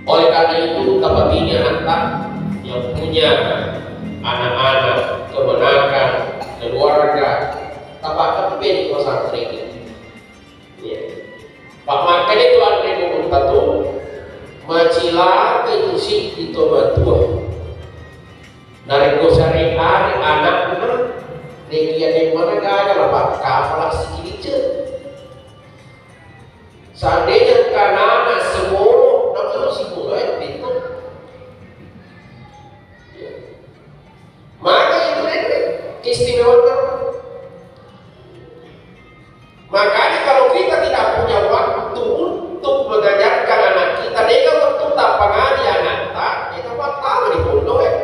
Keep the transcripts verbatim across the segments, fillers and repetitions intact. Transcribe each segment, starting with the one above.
Oleh karena itu, tapatini anakta yang punya anak-anak, kemenakan, keluarga, tapatteppe di pesantren ini. Ya. Pak, makanya itu anre gurutta tu, macilaka itu siddi to matua. Narekko syariat anakna, nekia demmana gaga la pakkapala sikilice. Seandainya engka anak-anak sipolo, namanya sipolo, eh, pintu. Maka itu, eh, keistimewaan. Makanya kalau kita tidak punya waktu untuk mengajarkan anak kita, de'ga waktu tappa ngaji anakta, de'ga pattama di pondok, eh.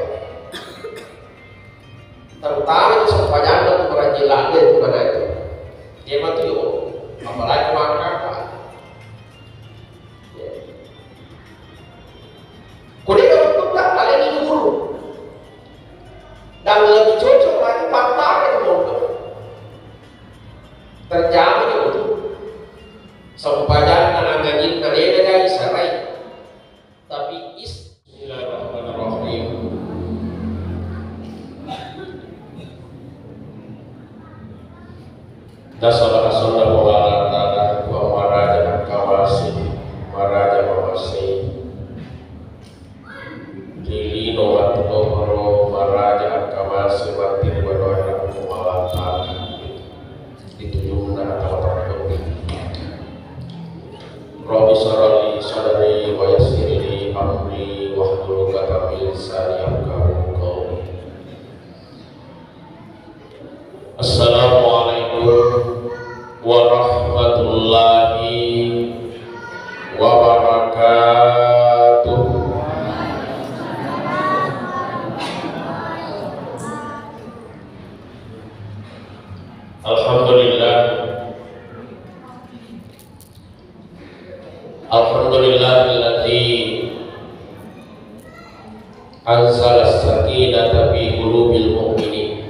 Terutama itu sempajanna tu marajin ladde tu mana itu. Dia mah tu yo, apalagi makan, Pak. Ko de'ga wettukka, talengi guru. Dan lebih cocok lagi pattama di pondok. Terjamin itu. Sempajanna, angajinna, de'na jadi sarai. Tapi is-, Bismillahirrahmanirrahim. Nasaba-, nasaba-, nasaba-, Puang maraja akkamase, maraja mamase. Ri lino matteppero maraja akkamase, matti ri banua akkamase. Ditujunna atau terpenuhi. Rabbi syrah li sadri wa yassir li amri wahlul uqdatam min lisani yafqahu qawli. Assalamualaikum warahmatullahi wabarakatuh. Alhamdulillah. Alhamdulillahilladzi anzala as-sakinata fi qulubil mu'minin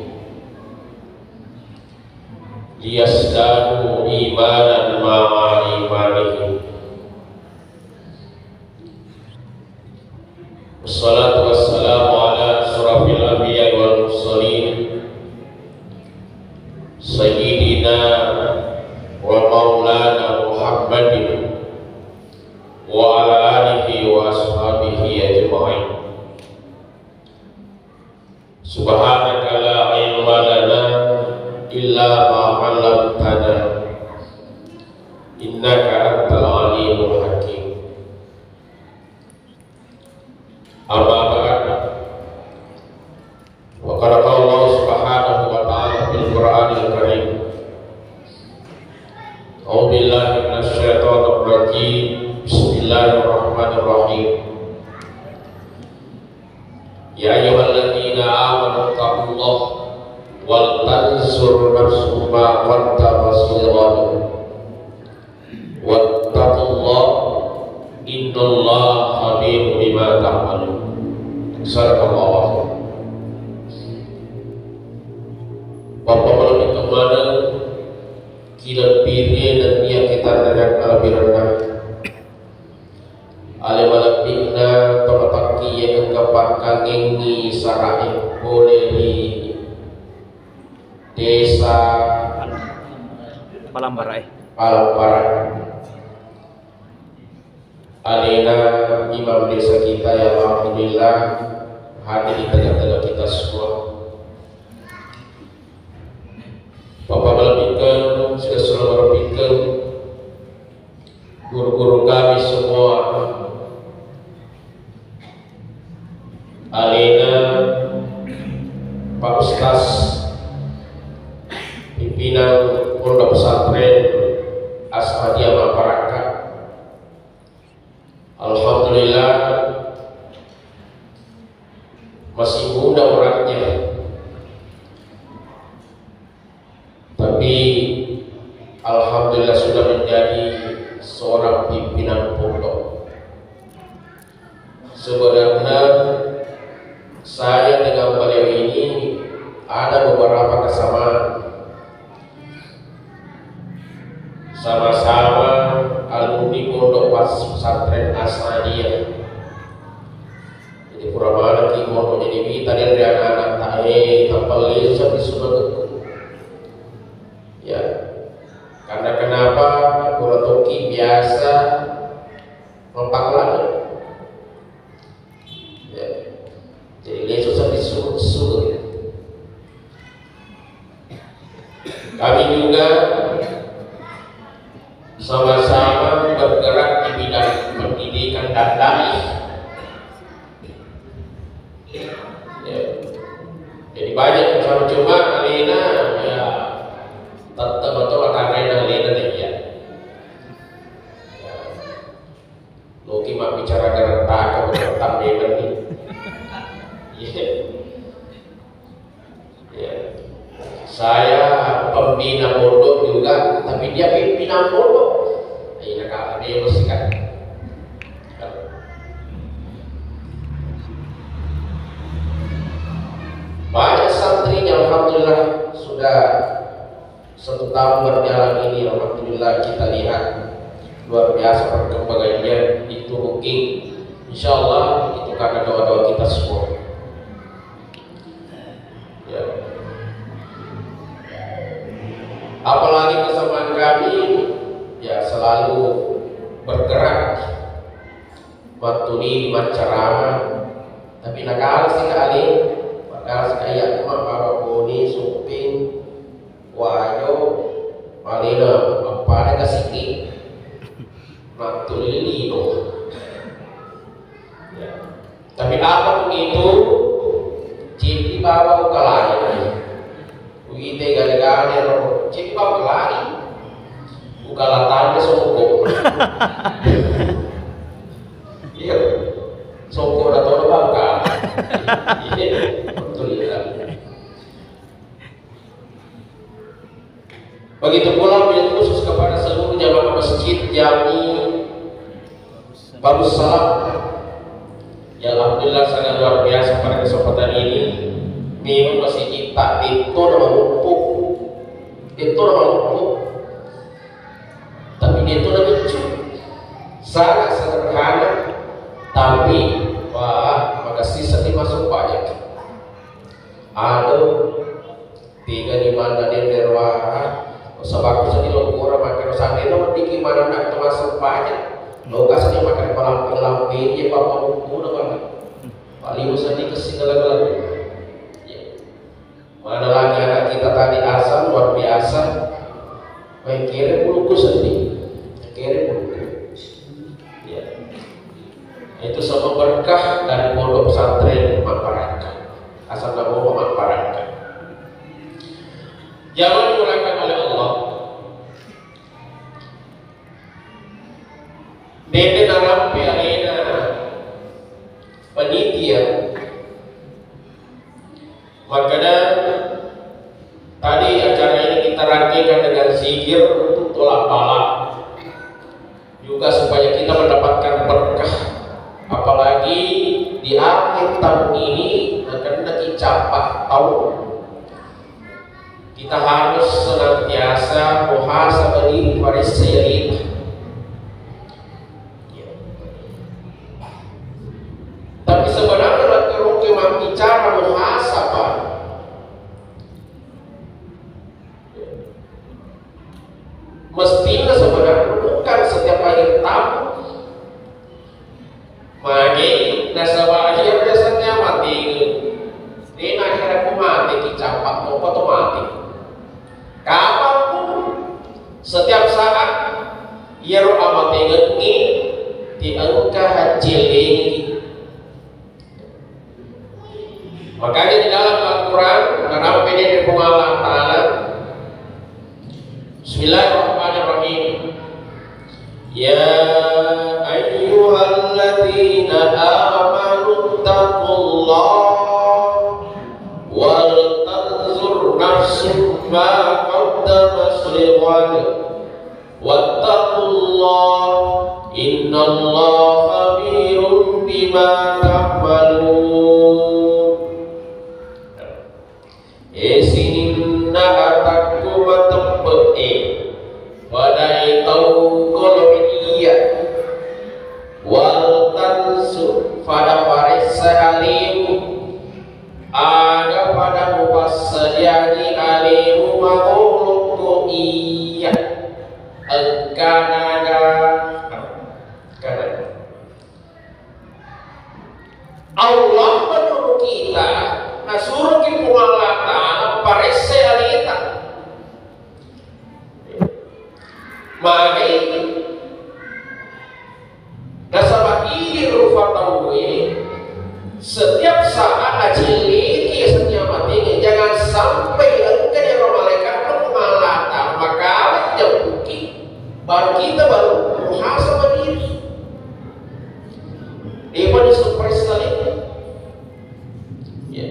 liyazdadu imanan ma'a imanihim. Wassalatu wassalamu ala asyrafil anbiya wal mursalin, sayyidina wa maulana Muhammadin wa ala alihi wa ashabihi ajma'in. Subhanaka la ilma lana illa ma 'allamtana, innaka antal alimul hakim. Amma ba'd. Wa qala Allah subhanahu wa ta'ala fil Qur'anil Karim. A'udzu billahi minasy syaithanir rajim. Bismillahirrahmanirrahim. Ya ayyuhalladzina amanu taqullaha wal tanzur nafsum ma qaddamat lighad. Wattaqullah, innallaha khabirun bima ta'malun. Sadaqallahul azim. Bapa malebbi'na, kilebbireng nennia kitanrena kalebbirenna. Ale malebbi'na to matakkiye engka pakkangengngi sarae pole ri Desa Palambarae. Palambarae. Alena imam desa kita yang alhamdulillah hadir di tengah-tengah kita semua. Bapak malebbi'na, sudah selamat berpikir. Guru-guru kami semua, alena Pak Ustaz, pimpinan Pondok Pesantren As'adiyah Maparakka. Alhamdulillah, masih muda orangnya. Tapi alhamdulillah sudah menjadi seorang pimpinan pondok. Sebenarnya saya dengan beliau ini ada beberapa kesamaan. Sama-sama alumni Pondok Pesantren As'adiyah. Jadi tadi dari anak-anak tae, tapallesu sampai suka. Ya. Karena kenapa? Pura toki biasa mapaklana. Ya. Jadi lesu sampai suka. Kami juga sama-sama bergerak di bidang pendidikan dan da'i. Ya. Jadi banyak sama, cuma alena, ya, tetap betul akan alena, alena deh, ya. Ya. Loki mabbicara gerettaka, gerettang memang nih. Iya. Ya. Saya pembina pondok juga, tapi dia pimpinan pondok. Iya, Kak, dia bersihkan. Banyak santrinya, alhamdulillah, sudah satu tahun berjalan ini, alhamdulillah, kita lihat luar biasa perkembangannya. Itu mungkin, insya Allah, itu karena doa-doa kita semua. Ya. Apalagi kesamaan kami, ya, selalu bergerak. Mattuni maccarama, tapi nakala sika ale, makala sika iya, kuma baba bone, supping, wajo, malena, mappada kasiki, mattuni lino. Ya. Tapi apa pun itu, citi baba ukalai. Uite gale-gale ro, citi baba ukalai. Ukala tanda songko. Iya. Songko da tona bangka. Iya, betul ya. Begitu pula wabillahi khusus kepada seluruh jamaah masjid Jami Darussalam. Ya, alhamdulillah, sangat luar biasa pada kesempatan ini. Memang masjid kita itu nama mumpuk, itu nama mumpuk. Tapi dia itu lebih lucu. Sangat sederhana, tapi wah, makasih sedih masuk banyak. Aduh, tiga di mana dia dari wah, sebab aku sedih lo kurang makan sate lo dikit mana nak termasuk banyak. Lo kasih makan pelampe-lampe dia bapak buku udah banget. Paling usah dikasih dalam lagu. Ya. Mana lagi anak kita tadi asal luar biasa. Main kere buluku sedih. Kere buluku. Ya. Itu semua berkah dari pondok pesantren Makbaraka. Asal nama Makbaraka. Jangan diuraikan oleh Allah. Dede narampe alena panitia. Makanya tadi acara ini kita rangkaikan dengan zikir untuk tolak bala. Juga supaya kita mendapatkan berkah. Apalagi di akhir tahun ini akan lagi capak tahun. Kita harus senantiasa muhasabah diri, paressa diri. Tapi sebenarnya lagi rugi mambicara muhasabah. Mestinya sebenarnya bukan setiap akhir tahun. Magi nasaba akhir biasanya mati. Ini akhirnya aku mati, kicapak, apa tuh mati. Kapanpun, setiap saat, iyaro amatengengngi tiengka haccellengi. Makanya di dalam Al-Quran, narampe dari Puang Allah Ta'ala, Bismillahirrahmanirrahim. يا أيها الذين آمنوا اتقوا الله ولتنظر نفس ما قدمت لغد واتقوا الله إن الله خبير بما تعملون. E sininna atakku mateppe'e, padai tau kolomi iya, wal tansu, pada paressa alemu, Allah menyuruh kita, nasuruki Puang Allah Ta'ala paressai aleta. Magai nasaba idi rupa tauwe setiap saat nacilliki setiap matenge, jangan sampai engka ero malaikatna Puang Allah Ta'ala makawa jauki baru kita baru muhasabah diri. Depa disurprise lagi. Ya.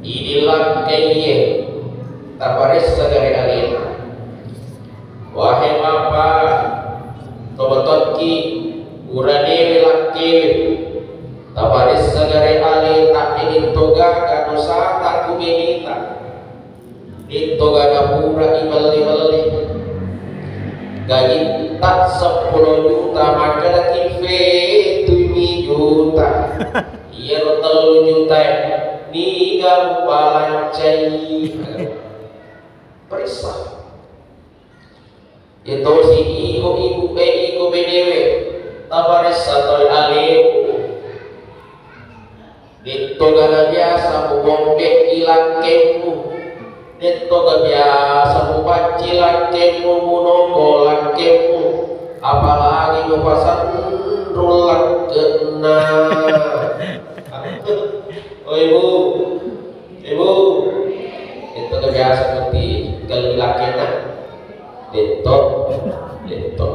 Idi lakkaiye taparessa gare alena. Wahai bapa, tobatokki uranewe lakkewe taparessa gare aleta, ini togaga dosata ku beneta. Ditto gana pura imelli-melli. Gajitta seppulo juta, makkedaki fetui mi juta. Iyaro tellu juta e niga mubalancai. Perissa. Iyatosi iko ibu e, iko benewe, taparessa toi alemu. Dettoga nabiasa mubombe'i lakkemmu, dettoga biasa mubacci lakkemmu, munoko lakkemmu, apalagi mupasanrung lakkenna. Oi bu, Ibu, itu kebiasaan nanti kalau laki anak. Itu, itu.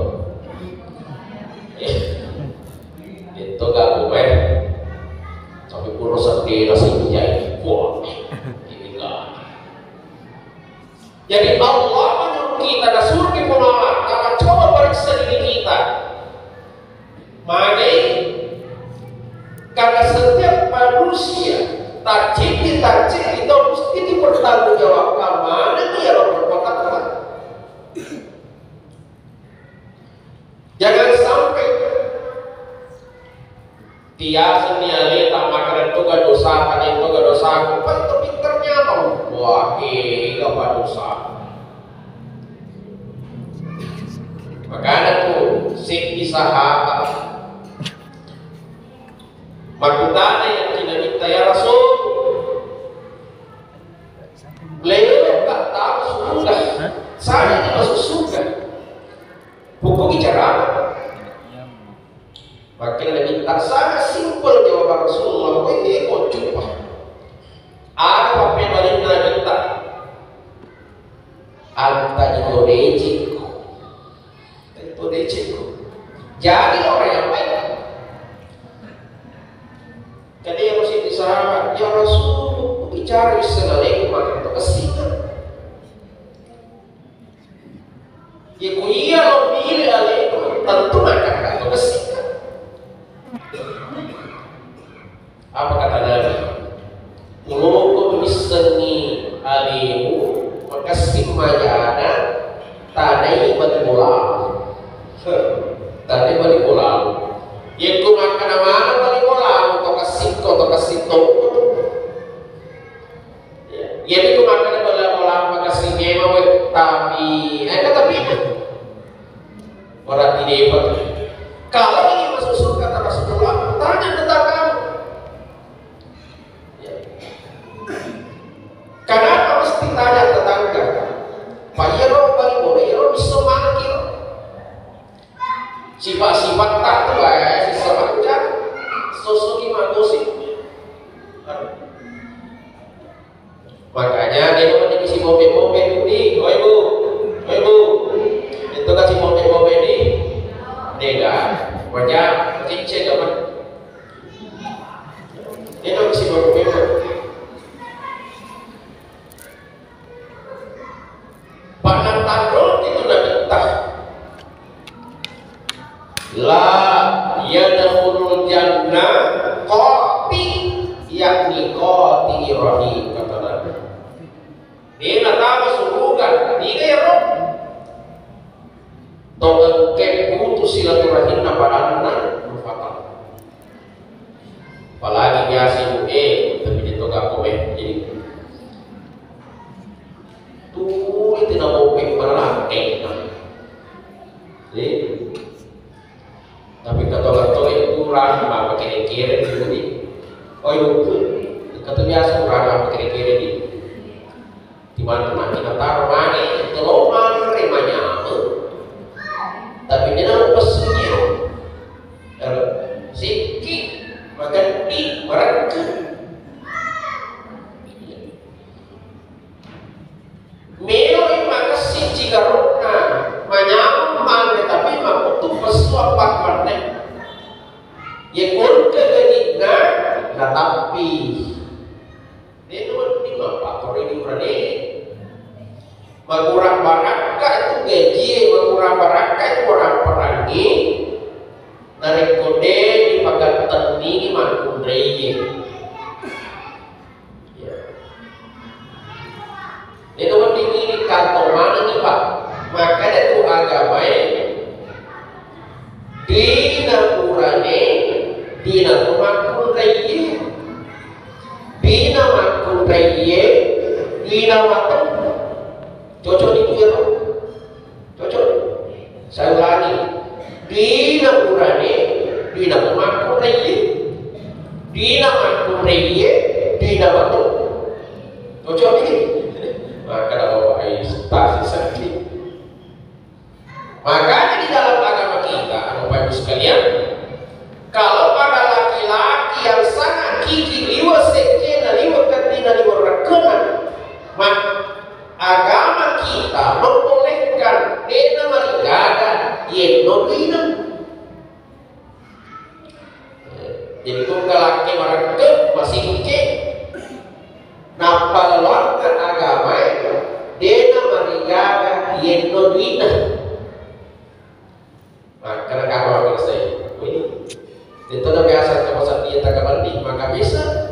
Itu gak gue. Tapi pura sedih lah sih jadi. Wah, ini gak. Jadi Allah menyuruh kita, nasuruh kita, coba periksa diri kita. Magai, karena setiap manusia terjadi, terjadi itu mesti dipertanggungjawabkan. Mana dia orang berkotakkan? Jangan sampai tiaseng ni aleta makkeda toga dosa, tadi toga dosa, apa itu pinternya apa? Wah, eh, apa dosa? Makana tu seddi sahabat makkutana yang tidak minta, ya Rasul, lewat tak tahu surga, saya ini masuk surga. Hukum bicara apa? Makanya Nabi tak sangat simpel jawaban Rasulullah. Wih, kok cuma. Apa pemalinna kita? Anta itu rejeko. Itu rejeko. Jadi orang yang baik. Jadi yang mesti disahabat, ya Rasul, bicara bisa nalaiku makan itu kesina. Iku iya lo pilih alaiku, tentu makan itu kesina. Apa kata Nabi? Uloko missengi alemu, makessing majana, tanai bali bola. Tanai bali bola. Yekko makkana mana bali bola, to kessing ko, to kessing to. Ya, jadi ko makkana bali bola makessing memang, tapi, eh, tapi Berarti dia itu. Kalau ingin masuk surga, kata Rasulullah, tanya tetanggamu. Ya. Kenapa mesti tanya tetangga? Pak, iya dong, balik boleh, iya dong, bisa mana kira? Sifat-sifat tak tuh, eh, sisa macam. Sosok gimana sih? Aduh. Makanya dia mau jadi si bobe-bobe, di, oi bu, oi bu, itu kan si bobe-bobe di, dega, wajah, cicek apa? Dia dong si bobe-bobe. Panataro itu Nabi tah. La yadkhulul jannah qati, yakni qati rahim, kata Nabi. Dia natama suruga, dia ero. Tongeng ke putus silaturahimna padanna rupa tau. Apalagi biasa ibu, eh, tapi dia tau gak komen, jadi. Tuh, itu nama komen malah, eh, nah. Jadi, tapi kata orang tua itu Mapakere-kere dulu di. Oh, iya, itu. Kata biasa orang mapakere-kere di. Di mana nanti nataro mani, kalau mangre manyameng. Tapi dia nang pesunya. Kalau sikki, makan di, mereka. Meoi makessing cigarukna, manyameng manre, tapi makutu pesu apa manre. Ye konke gajinna, natappi. Dena wedding mappakkoroi di urane. Magura barakka itu gajie, magura barakka itu orang perangi. Narekko de dipagattenni makkunraie. Ya. Dena wedding ini kantong manengngi, Pak. Makanya tu agamae dina urane, dina tu makkunraie. Dina makkunraie, dina matu. Cocok itu ya, Pak? Cocok? Saya ulangi. Dina urane, dina makkunraie. Dina makkunraie, dina matu. Cocok ini? Maka ada bapak ai stasi sakti. Makanya di dalam agama kita, Bapak Ibu sekalian, kalau ada laki-laki yang sangat gigih liwe' sekkena, liwe' keddina, liwe' rekkena, maka agama kita membolehkan dena marigaga yenno duina. Jadi, ko kalakke marekke, masingke, nappa laluanna agamae, dena marigaga yenno duina. Makkeda karo makkeda sai, wih, itu udah biasa, coba saat dia tak kembali, maka bisa.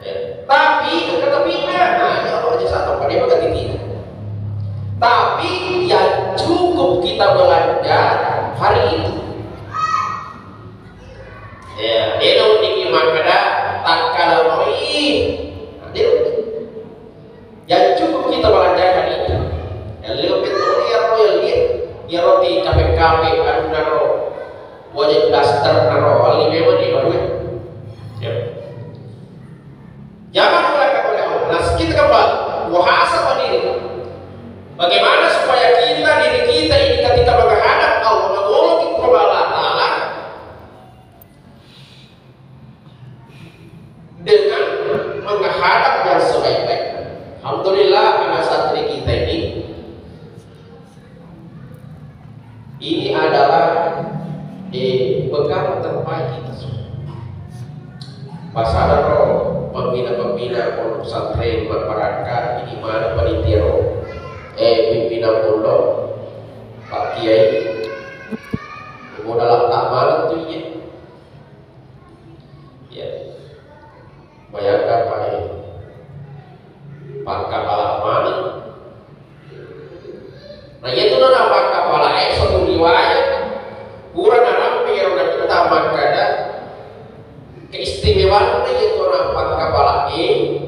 Eh, tapi, kata pindah, nah, ya Allah, jadi satu pada maka tinggi. Tapi yang cukup kita belanja hari itu. Ya, dena wedding makkeda takkala moi. Nah, dena wedding. Yang cukup kita belanjakan itu. Yang lebih betul ya, yang lihat, ya, roti kape-kape, anu, naro, wajah daster, naro, wali memang di baru, ya. Ya. Jangan menggunakan oleh Allah. Nah, kita kembali. Muhasabah diri. Bagaimana supaya kita, diri kita ini ketika menghadap Allah, mengolok kepada Allah Ta'ala dengan menghadap yang sebaik-baiknya. Alhamdulillah, anak santri kita ini Ini adalah, eh, bekal terbaik kita semua. Pasadaro pembina-pembina pondok pesantren, masyarakat, ini mana panitia ro, eh, pimpinan pondok, Pak Kiai, modal tak mana tuh ya. Ya. Bayangkan, Pak, eh, pakkapala maneng. Nah, iya tu nana pakkapala, eh, satu riwayat. Pura narampe ero nakitta makkada keistimewaan iya tu nana pakkapala, eh,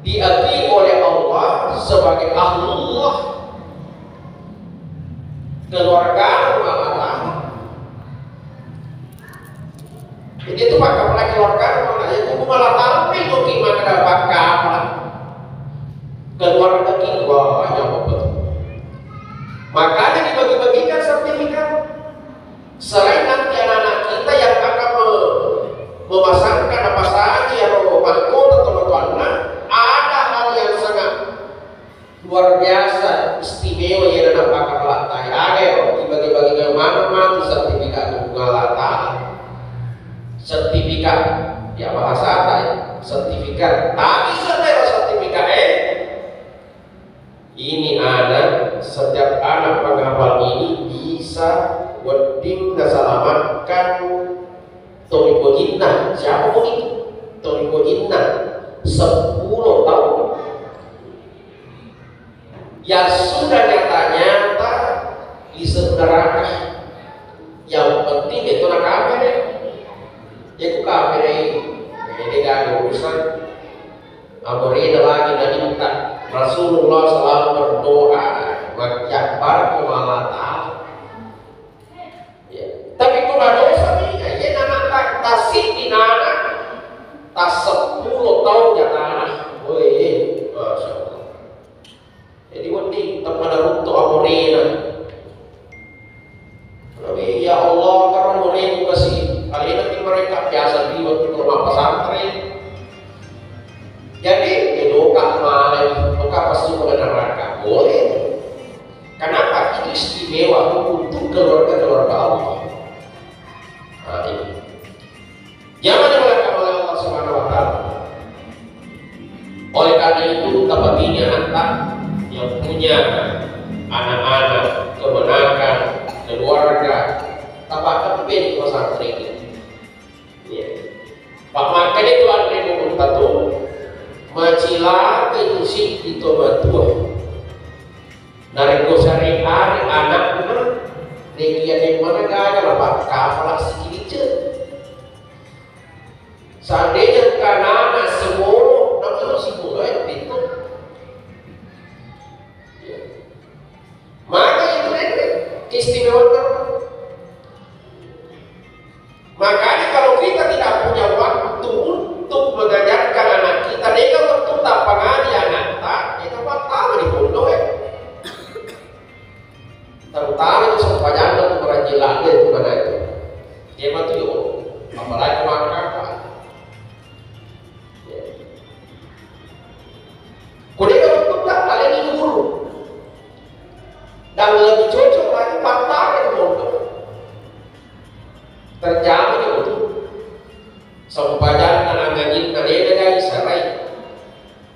diakui oleh Allah sebagai ahlullah, keluarga Allah Ta'ala. Jadi itu pakkapala keluarga Allah Ta'ala, itu malah tampil tuh gimana pakkapala keluarga kita, wah, banyak banget. Makanya dibagi-bagikan sertifikat. Selain nanti anak-anak kita yang akan me-, memasangkan apa saja yang mau mahkota atau matuanna, ada hal yang sangat luar biasa istimewa yang ada pakai pelatih. Ada yang dibagi-bagi ke mana mati sertifikat Allah Ta'ala. Sertifikat, ya, bahasa apa ya? Sertifikat. Tapi setelah sertifikat, eh, Ini anak, setiap anak penghafal ini bisa wedding nasalamatkan tori pojinna. Siapa pun itu? Tori pojinna sepuluh tahun. Yang sudah nyata-nyata di neraka. Yang penting itu nak kafir ya. Ya ku kafir ya. Ini gak ada urusan. Amrina lagi naminta Rasulullah selalu berdoa, majjabbar ko Allah Ta'ala. Ya. Tapi ko biasa di waktu ke rumah pesantren. Jadi, ya, doka malai, doka pasti ke neraka. Boleh. Kenapa? Itu istimewa untuk keluarga-keluarga Allah. Nah, ini. Jangan dimuliakan oleh Allah Subhanahu wa Ta'ala. Oleh karena itu, tapabini anakta yang punya anak-anak, kemenakan, keluarga, tapakempe di pesantren. Iya. Pak, makanya itu anre gurutta tu, macilaka itu siddi to matua. Narekko sare'ari anakna, nekia demmana gaga, napakkapala sikilice. Seandainya engka anak-anak sipolo, namu sipolo ya, itu. Maka itu, eh, keistimewaan. Makanya kalau kita tidak punya waktu untuk mengajarkan anak kita, de'ga waktu tappa ngaji anakta, ya, tappa tama di pondok, eh. Terutama itu sempajanna tu marajin ladde tu mana itu. Dia mah tu yo, apalagi makan, Pak. Ya. Ko de'ga wettukka, aleni guru. Dan lebih cocok lagi pattama di pondok. Terjamin itu. Sempajanna, angajinna, de'na gaga isarai.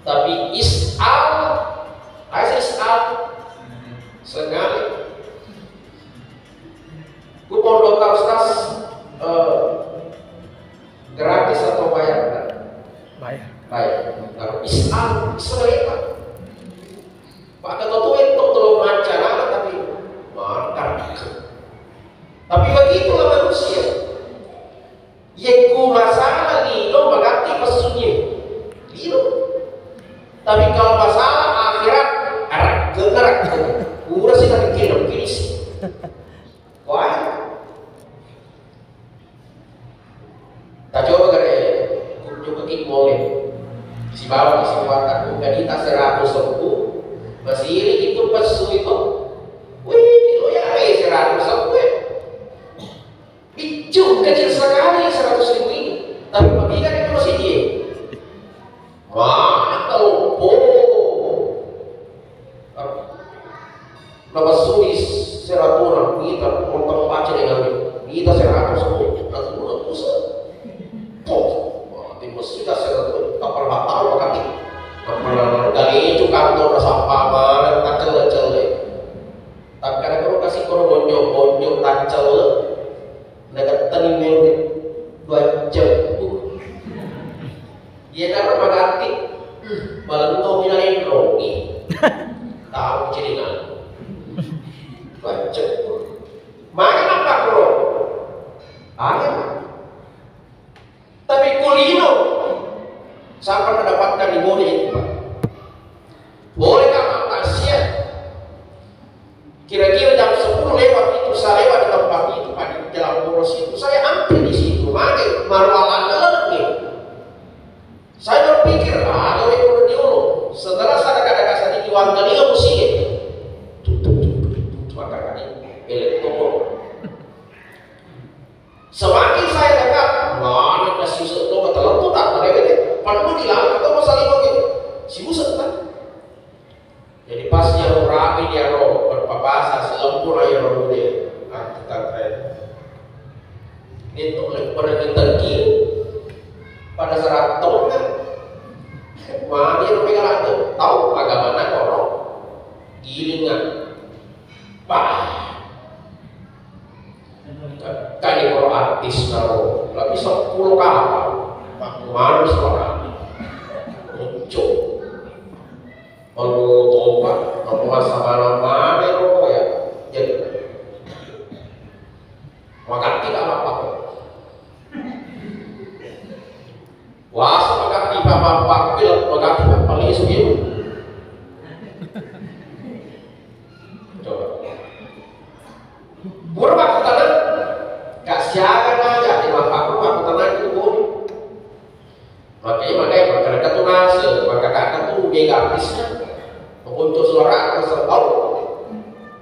Tapi is'al, apa sih is'al? Sengaja. Ku pondok Ustaz, eh, gratis atau bayar? Bayar. Bayar. Kalau is'al, sebaiknya. Pak Ketua itu tolong baca, tapi mantap. Tapi begitulah manusia. Yekko masalah lino, magatti pessunye. Lino. Tapi kalau masalah akhirat, arak, arak. Pura sih tapi kira, kira sih. Wah. Tacoba gare, kunjungi pole. Sibawa sibawa, gadita seratus ribu, masih itu pessu itu. Wih, lo ya, eh, seratus ribu, eh. Biccu kecil sekali seratus ribu ini, tapi pabila itu masih dia. Mana kalau, oh. Napessui seratus orang, kita nonton baca dengan kita seratus orang, seratus orang, pusat. Oh, mati messu dah seratus orang, tak pernah tahu kami. Tak pernah dari itu kantor sampah mana, tak cele-cele. Tak kena perlu kasih korang bonyo-bonyo, tak cele. Nagettani melo dua jam. Iyanaro magatti, malenno mi nalenroi. Tau cirinna. Dua jam. Magi mappakuro? Aga? Tapi kulino, siapa mendapatkan di bone itu, Pak? Bolehkah makan siang? Kira-kira jam sepuluh lewat itu, saya lewat di tempat itu, Pak, di jalan poros itu. Saya antri di situ, mage, marualanna lagi. Saya berpikir, ah, ada orang diolo. Setelah saya kata-kata sedikit, warga dia musim. Tuh, tuh, tuh, tuh, tuh, tuh, maka ini, elektro. Semakin saya dekat, mana kasih seto, betul tuh, tak ada, gitu. Padahal di langit, atau masalah itu, gitu. Si Musa, kan? Jadi pas iyaro rapi iyaro berpapasa, silempur iyaro mude. Anti tantai. Itu oleh pada ditengki pada serat tongnya. Mani yang pegang itu tahu agamana koro gilingan. Bah. Kali koro artis naro lebih sepuluh kapal. Manis orang. Lucu. Menurut opa, nomor sabana mana rokok ya? Jadi, makati tak apa-apa. Wasa makati apa-apa, makati apa-apa, lesu ya. Coba. Pura makkutana, kasiaga naja, di mappakku makkutana itu boleh. Makanya, makanya, maka tu nase, maka kata tu mega artisnya. Menguntung suara, rasa tahu.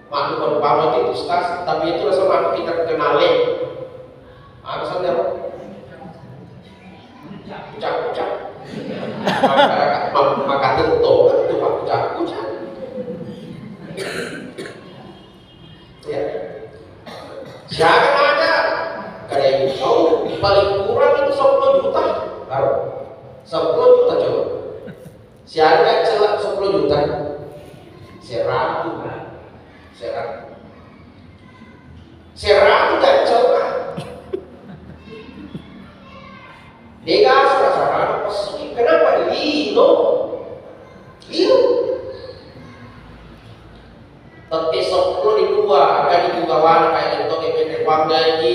Makku perumpama itu, Ustaz, tapi itu rasa makku kita kenali. Apa saja? Paling kurang itu sepuluh juta. Baru. Sepuluh juta coba. Siaga cella sepuluh juta. Seratu. Seratu. Seratu dan cella. Dega sara-sara pesui. Kenapa? Lino. Lino. Tette seppulo di dua, kan itu kawana kayak gitu, kayak gitu, uang gaji.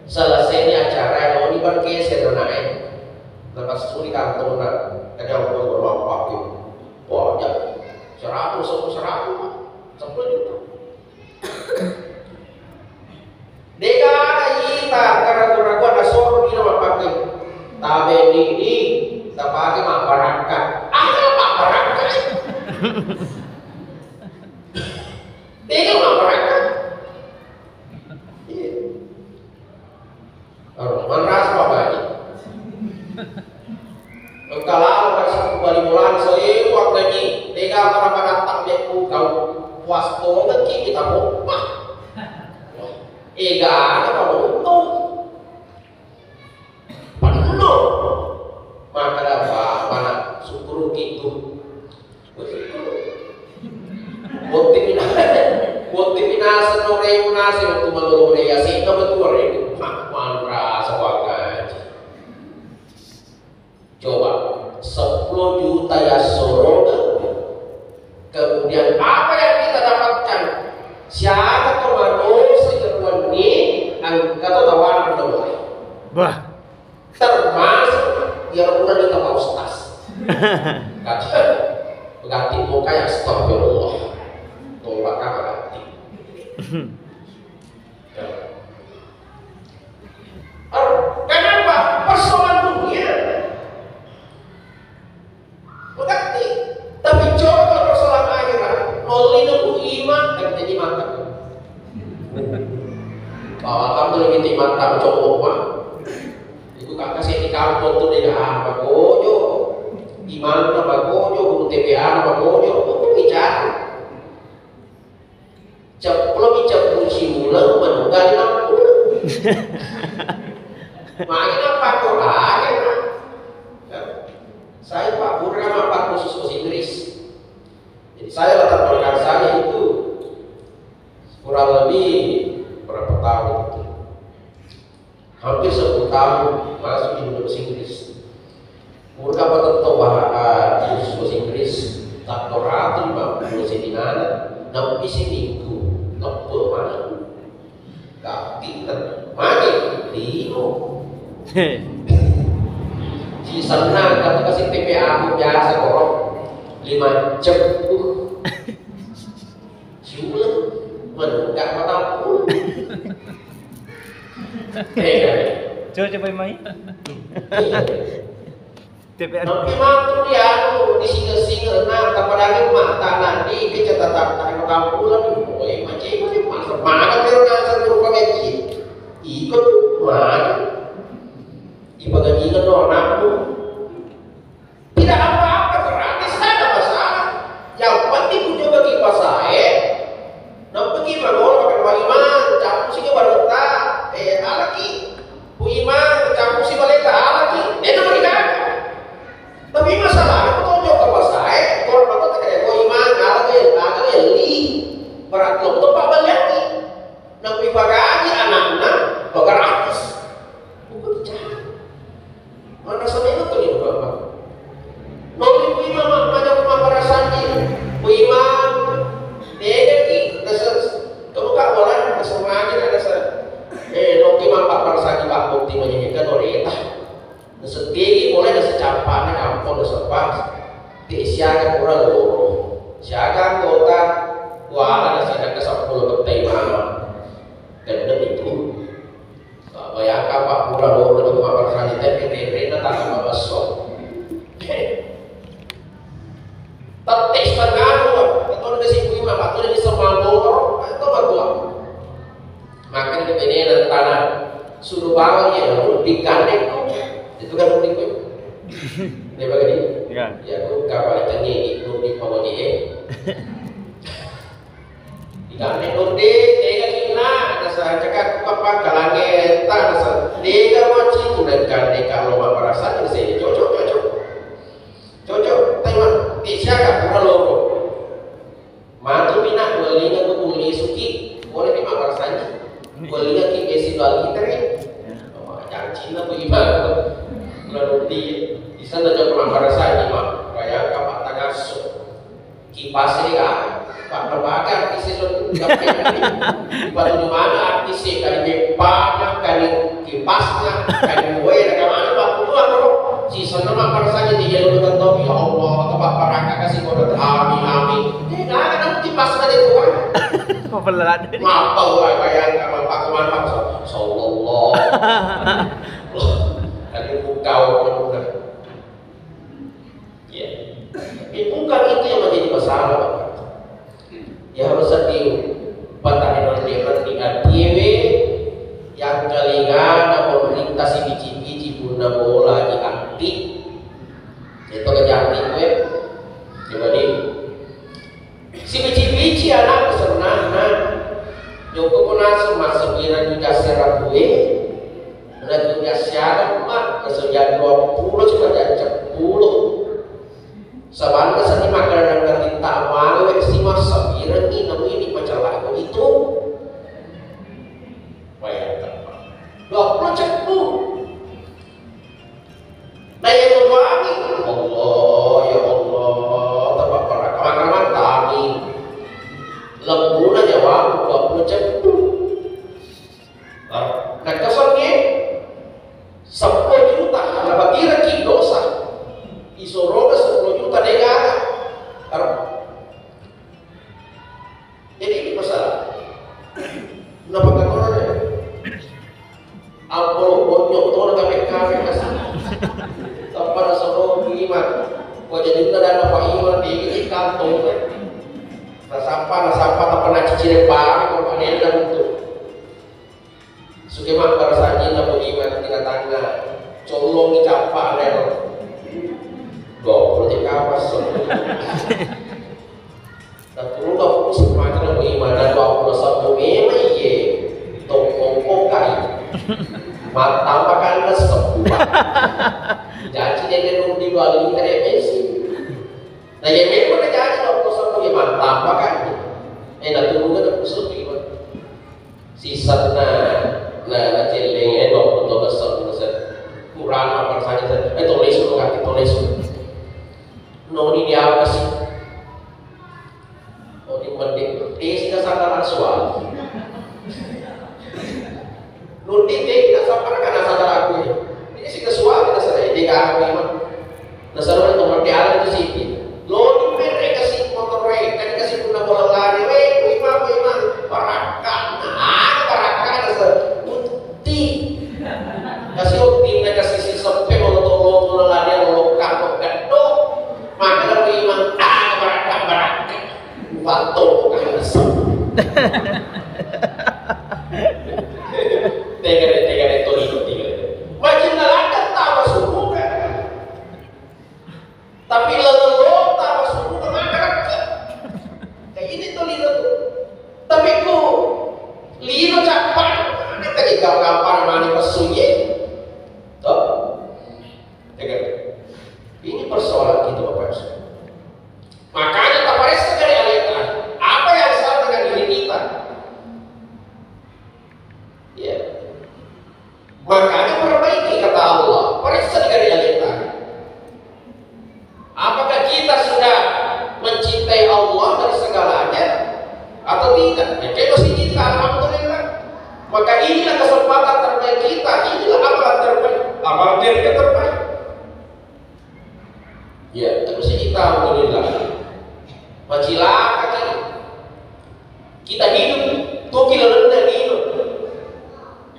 Selesai ini acara yang mau dipakai, saya naik. Lepas itu di kantor, nah, ada orang berapa gitu. Wah, ya. Seratus, seratus, seratus, sepuluh juta. Degaga ita keragu-raguan nasoro dina mappake. Tabe didi, tapake mabbarakka. Aga mabbarakka? Dega mabbarakka. Iya. Aro, manrasa mabbarakka. Engka lalo kasi kubali bolang, soe, kuangkaji, tega mara madattang mekku kau. Puas tongeng ki kita pompa. Ega ada pamotong. Penuh. Maka ada apa, mana syukur gitu. Botting minasa, botting minasa, no remu nasi, waktu malolo deh, ya sih, kamu tuh remu. Mak, manrasa kuangkaji. Coba, sepuluh juta ya soroga. Kemudian apa yang kita dapatkan? Siapa tuh manusia yang wenni, angka to tawana Allah. Bah. Termasuk yang udah kita Pak Ustaz. Kata, ganti muka ya astagfirullah. Tolak apa ganti? Kenapa? Persoalan dunia. Mengerti. Tapi coba kalau persoalan akhirat, nolli nunggu iman, kan jadi mantap. Bahwa kamu lebih mantap cowok mah. Itu kakak saya di kampung tuh dia apa kojo. Iman apa kojo, guru T P A apa kojo, itu bicara. Ceplo mi ceplo siuleng menunggal di lampu. Makanya apa kok aja, Pak? Ya. Saya Pak Burhan apa khusus bahasa Inggris. Jadi saya latar belakang saya itu kurang lebih berapa tahun itu? Hampir sepuluh tahun masuk di bahasa Inggris. Murka patetto bahasa Inggris, tatto ratu lima puluh seminana, nampi seminggu, teppe mana. Tapi magi lino. Si senang, tapi kasih T P A aku biasa kok lima jam. Siuleng, menegak mataku. Eh, coba, coba mai. Iya. T P R. Tapi matu dia anu, di singa-singa, nah, tapadangi mata, nah, di kecatatan, tadi mataku, mulai macam-macam, masuk mana, biar nasa berupa gaji. Ikut mana? Ipagajikan lo anakku. Tidak apa-apa, gratis, tidak ada masalah. Yang penting kucoba kipasae. Nampaki magolo pakai Pak Imang, campur sini bareta, eh, alaki. Bu Imang, campur si baleta, alaki. Eh, nama dikata. Tapi masalah, aku tonjok kipasae, kalau kata kaya Bu Imang, alaki, alaki, li. Berat lo, tempat balik. Nampipagaji anakna, gratis. Bukan bicara. Mana sampai itu nih, Bapak? Nolli ku imang ma-, mana ku mapparasanji. Ku imang, tegaki, nasa, kamu kak bola, nasa magi, nasa, eh, nolli mapparasanji, Pak, bukti menyediakan oreta. Naseddigi pole nasecappa'na kampong nasaba te siaga pura loro. Siaga anggota kuala nasiaga seppulo bettai mama. Gendeng itu. Bayangkan Pak pura loro di rumah persani te rena tangga mabesso. Tette setengah dua, itu udah si Bima, Pak, itu udah bisa mampu, itu bantuan. Makan di bene dan tanah. Suruh bawa dia, runding gandeng. Itu kan runding, Pak. Dia begini. Ya. Ya, aku kapal tanya, runding bawa dia. Di gandeng runding, tega kina, ada saya cakap, apa, kalange, Tana sa, dega maccinna kan deka lo mabbarasani, saya cocok, cocok. Cocok, tema, eh, siaga, pura loro. Matu mina, welinga tu tuli suki, boleh ni mabbarasani. Welinga ki besi dua liter. Jangan Cina tu ibarat. Lalu di, di sana jauh mabbarasani, Pak. Kayak kapak tagasso. Kipas e ga, Pak, berbagai artis itu. Ipatuju mana artis e, kali bepana, kali kipasna, kali boe, ada kemana, Pak? Keluar, bro. Si seneng, Pak, pada saja di jalur tertentu, ya Allah, tempat baraka kasih kodrat. Amin, amin. Eh, nggak ada, namun kipasna di luar. Maaf, Pak, orang bayangkan, Pak, kemana, Pak? Sallallahu. Tadi buka, buka. Ya. Tapi bukan itu yang menjadi masalah, Bapak. Ya, harus di patah di ati we, yang kali gana pemerintah si biji-biji guna bola di ati. Itu kejati gue. Coba di Sibici-bici anakku sennanna. Joko ko nasu massebira juga sera kue. Na juga siaga ma, nasu jam dua puluh cuma jam sepuluh. Sabanna seni makanan dan tinta malu si massebira ni namu ini macam lagu itu. Bayangkan. Dua puluh cepu. Nah, iya doangi, Allah, ya Allah, tapappara kamar-kamar tami. Lembuna nyawa dua puluh ceppu. Nah, kesonnya sepuluh juta, berapa kira ki dosa? Isoroga sepuluh juta dega. Jadi ini masalah. Kenapa kata orang ya? Ampolo bonyok to na kape-kape kasi. Sampai na sono iman. Kau jadi kita dan apa iman di ini kantong. Nasapa nasapa tak pernah cicire pari kau panenda untuk. Suke makkara sajinna mujiman binatangna, collongi cappa rero. Dua puluh tiga pas. Naturunga pung semacam mujiman, dan dua puluh satu memang iye. Tongkongkokai. Mattamakanna seppuwa. Jaji dede nung di dua liter ya bensin. Nah, ya memang jaji dua puluh satu ya mattamakan. Eh, naturunga dua puluh satu gimana? Sisenna na, na celleng e, dua puluh tahun kesel, kesel. Kurang apa rasanya, saya, eh, tulis dulu, kaki tulis dulu. Noni dia apa sih? Oh, ini penting. Eh, sudah sadar suara. Nuni te kita sampaikan sadar aku ya. Ini sih kesuara kita sadar, ini kan aku memang. Nasaba to mate ala tu siti. Loni merre kasi motor we, kan kasi punna bola lari we, kuima, kuima, barakka. Ah, barakka nasa utti. Kasi utti na kasi si seppe motor to, motor lari, lo kanggo gaddo. Maka kuima, ah, barakka, barakka. Ufatto, bukan nasa. Tegare, tegare, to itu, tegare. Majinna ladang tawa suruga. Tapi lalenna tama suruga maka rakka. Kayak ini tuh lino tuh. Tapi ku lino cappa, ada kayak gampang mani pesuye. Tuh. Ya kan? Ini persoalan kita, Bapak Ibu. Makanya kita periksa dari ayat terakhir. Apa yang salah dengan diri kita? Ya. Makanya perbaiki kata Allah, periksa dari ayat tadi. Apakah kita sudah mencintai Allah dari segalanya atau tidak? Ya, kalau masih cinta, alhamdulillah. Maka inilah kesempatan terbaik kita, inilah amalan terbaik, amal jariah terbaik. Ya, terus kita alhamdulillah. Macilaka kita. Kita hidup, tuki lalenna lino.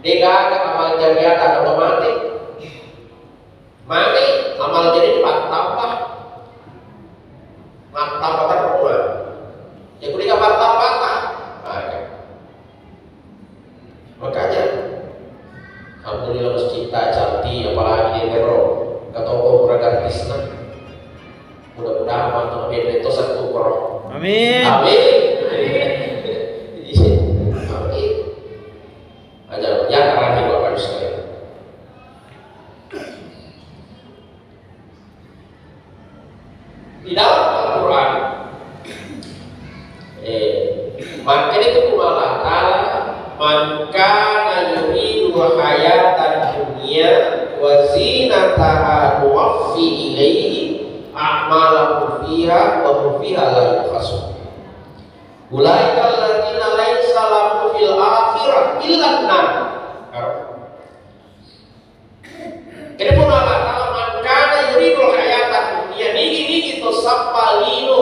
Degaga amal jariah tana mate. Mate, amal jariah pattamba. Mattamba terus. Ya, kuliah pattamba ta. Maka. Makanya, alhamdulillah masjid ta cantik, apalagi di Nero, katoko murah gratisna. Mudah-mudahan mantu beda itu satu pro. Amin. Amin. Amin. Aja ya, terakhir Bapak Ibu Kana yuridul hayatad dunya wa zinataha nuwaffi ilaihi a'malahum fiha wa hum fiha la yubkhasun. Ulaika alladzina laisa lahum fil akhirah illa an-nar. Jadi, Puang Allah Ta'ala, "Man kana yuridul hayatad dunya," nigi-nigi to sappa lino.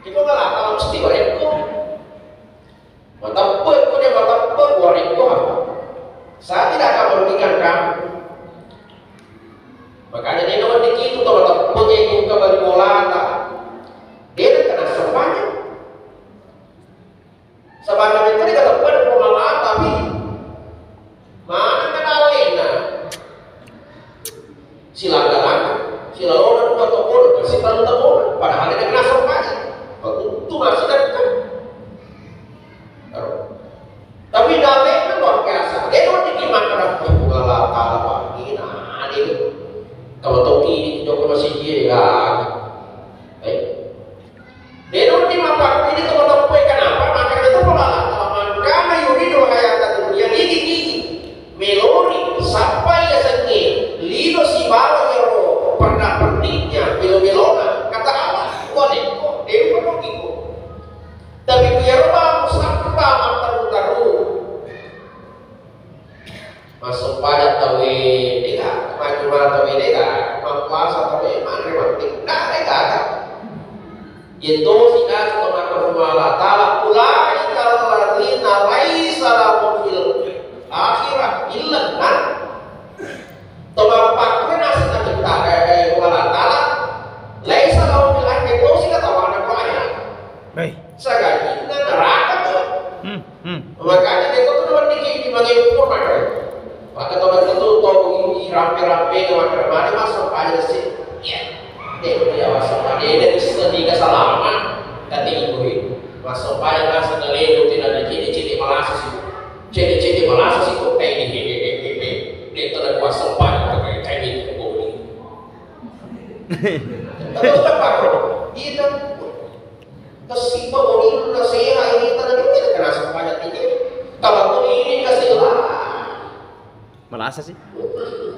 Itu Allah Ta'ala mesti warekko. Mateppe' ko dia mateppe' warekko apa? Saya tidak akan merugikan kamu. Makanya dia nawa dikitu to mateppe' ko engka bali bolata. Dia kena semuanya. Sabanna mekko dikateppa Puang Allah, tapi maneng kana alena. Silangga-langga, silalona dua tokona, sitallu tokona, padahal dia kena sempaja. Itu masih dekat. Tapi dalilnya luar biasa. Dia mau dikimakan Puang Allah Ta'ala, Pak. Ini ada. Kalau toki di Joko masih dia, ya. Eh. De'noddi mappakkuni to mateppe', kenapa? Makkeda to Puang Allah Ta'ala, "Man kana yuridu hayata dunya," nigi-nigi meloni sappai yasengnge lino sibawa iyaro perna-perninya, melo-melona, kata Allah, "Walekko, de'u perlokiko." Tapi ku iyaro bawang sappa matteru-teru. Massempajang tauwe dega, majjuma tauwe dega, mappuasa tauwe manre matti. Nah, dega. Yetosi nasu to makkeda Puang Allah Ta'ala, "Ulaika alladzina laisa lahum fil akhirah illa an-nar." To mappakkue naseng Nabi ta-, eh, eh, Puang Allah Ta'ala, "Laisa lahum fil akhirah," yetosi katawana ko ayat. Baik. Sagajinna neraka to. Hmm, hmm. Makanya dia tuh teman dikit di bagian umur, maka. Maka teman itu tahu ini rampe-rampe ke maka mana masuk aja sih. Ya. Dia punya masa pada dia bisa tiga salaman. Kata ibu ini. Masuk aja rasa ngelego tidak ada ciri-ciri malasa sih. Ciri-ciri malasa sih kok kayak ini. Dia tuh ada kuasa banget kayak kayak gitu. Terus apa? Iya. Kessipa bonirna seha ini tadi kita kena sempaja ini. Kalau ini kasih lah. Malasa sih.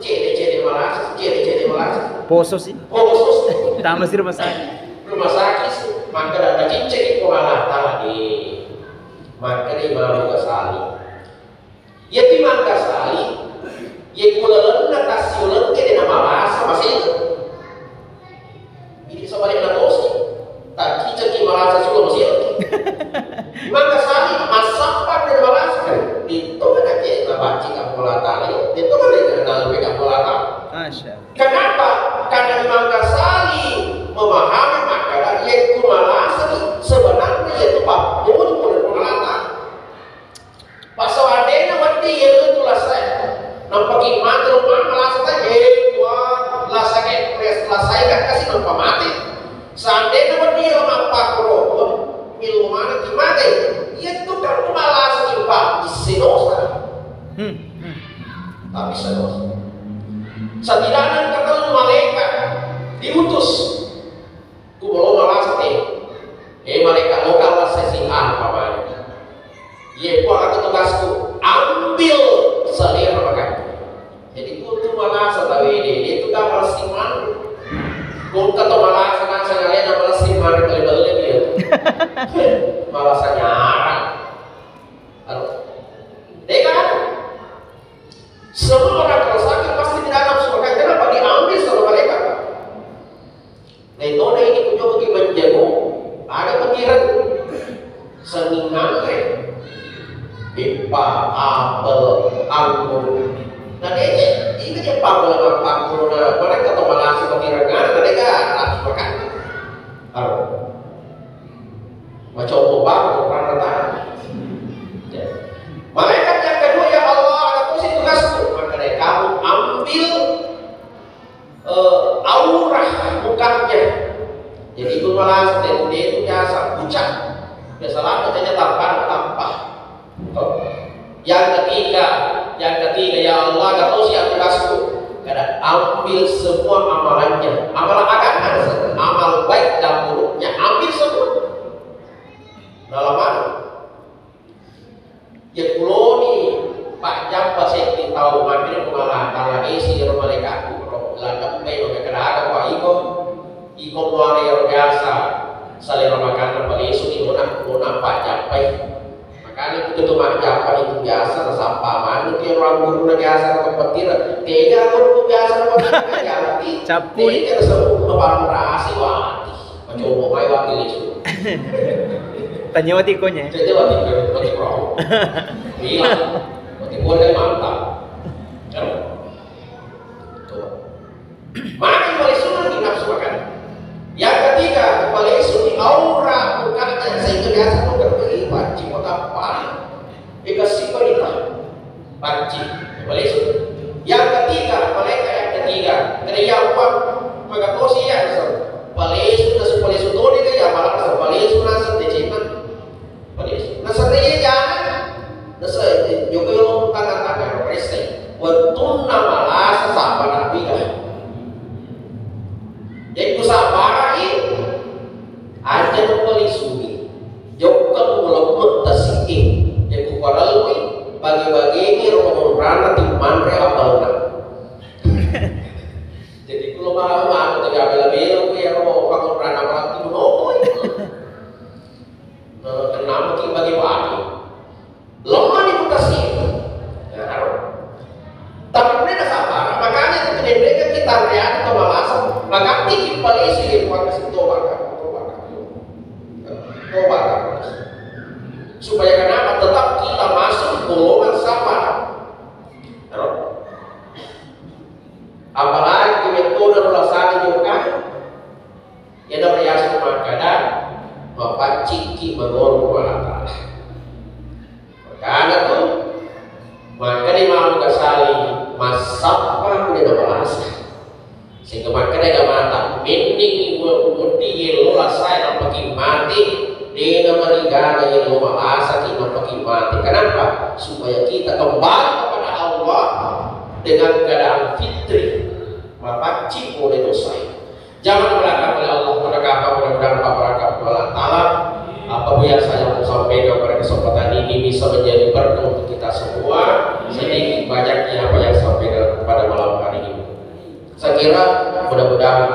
Cede-cede malasa, cede-cede malasa. Poso sih. Poso sih. Tama sih rumah sakit. Rumah sakit sih. Maka ada cincin itu malah tadi. Maka di malu kasali. Iya, Imam Ghazali, iya, ku lalenna tassiulengngé dé' namalasa masé. Ini sebaliknya tosi. Takkicaki malasa sulo masé. Imam Ghazali massappa dé' namalasa. Itu kan aja nabaca kamu Allah Ta'ala. Itu kan aja nabaca kamu Allah Ta'ala. Masya Allah. Kenapa? Karena Imam Ghazali memahami makna yaitu malasa sebenarnya yaitu pammuji kepada Allah Ta'ala. Pas seandainya wedding yellu tu lasae, nampaki mate rumah malasa tadi, eh, wah, lasa ke, lasae kan kasi nampa mate. Seandainya wedding yellu mappakko, millu mana ki mate. Iya tu kan malasa ki Pak, isse dosa. Hmm, hmm. Tapi sedosa. Setidaknya ketemu malaikat diutus. Ku bolo malasa te. Eh, malaikat lokal lah sesi A, umpamanya. Iya, ku aku tugasku, ambil selera makan. Jadi, ku tu malasa tawe dé', dé' tu kan malasi mana. Ku kata malasa kan saya lena malasi mana beli-beli dia. Malasa nyara. Aduh. Dé' kan? Semua orang kalau sakit pasti tidak nafsu makan. Kenapa? Diambil sama malaikat. Naitona ini kujokki manjako, ada pikiran senginganre. Eppa, apel, anggur. Nah, dé' ini je pabel mappakko na, mana kata malasi pikiran, ada dé' kan? Langsung makan. Aro. Macombo bang, orang datang. Ya. Malaikat yang kedua, "Ya Allah, ada pusing tugasku." Maka dari kamu ambil eh, aurah mukanya. Jadi, itu malah setelah itu biasa pucat. Biasa lama saja tampan tampak. Tuh. Yang ketiga, yang ketiga, "Ya Allah, gak tahu siapa tugasku." Kada ambil semua amalannya. Amalan agama, amal baik dan buruknya, ambil semua. Dalam mana? Ya, Loni pajjappa seddi tau, makkeda Puang Allah Taala, esi ro malaikatku ro, la teppe ro, makkeda aga, Pak, iko, iko muare ro biasa, salero makanna palesu ni, ona, ona pajjappai. Makanya kita tu majjappa itu biasa, nasappa maneng ke orang guru na biasa na kepetir, tega guru biasa na kepetir, jadi, Cappu ni. Tega sebut kebarang rasi wati, mencoba mai wati lesu. Tanya wati konya. Jadi wati, wati perahu. Iya. Wati pun kan mantap. Kan? Coba. Maka palesu ni nafsu makan. Yang ketiga, palesu ni aura mukanya sehingga biasa tu berbagi panci kota apa. Dikasih berita. Panci. Palesu. Yang ketiga, mereka yang ketiga. Kena yang uang. Maka kau sih ya, so. Palesu, nasu palesu tone ke ya, malah so palesu nasa tecina. Palesu. Nasareye jana, nasa joko yo tangan-tangan rese. Wettunna malasa sabar nabiga. Jadi ku sabarai, aja no palisui. Jokka ku lemme tasi'i. Jadi ku parallui, bagi-baginya ro monrana timmanre abalna. Jadi ku lo mau, mau, tapi abela-bela ku ya ro monrana mati menopoi. Nah, kenapa ki bagi-bagi? Lemah ni mutasi. Nah, aro. Tapi pune nasabara, makanya itu kedendekan kita reaksi ke malasan, maka tiki palisi di ruang kasih toba, toba, toba. Supaya kenapa? Tetap kita masuk golongan sabar. Aro. Apalagi metode rasanya juga. Iyana riaseng makkeda, mapaccikki magoro Puang Allah Ta'ala. Makana tu, makkeda Imam Ghazali, massappa pole nabalasa. Sehingga makkeda agamata, mending wedding yello lasae nampaki mate, de namarigana yello malasaki nampaki mate. Kenapa? Supaya kita kembali kepada Allah dengan keadaan fitri, mapaccing pole dosae. Jangan berangkat oleh Allah, berangkat, mudah-mudahan Bapak berangkat oleh Allah Ta'ala. Apa pun yang saya mau sampaikan pada kesempatan ini bisa menjadi berkah untuk kita semua. Sedikit banyaknya apa yang saya sampaikan pada malam hari ini. Saya kira mudah-mudahan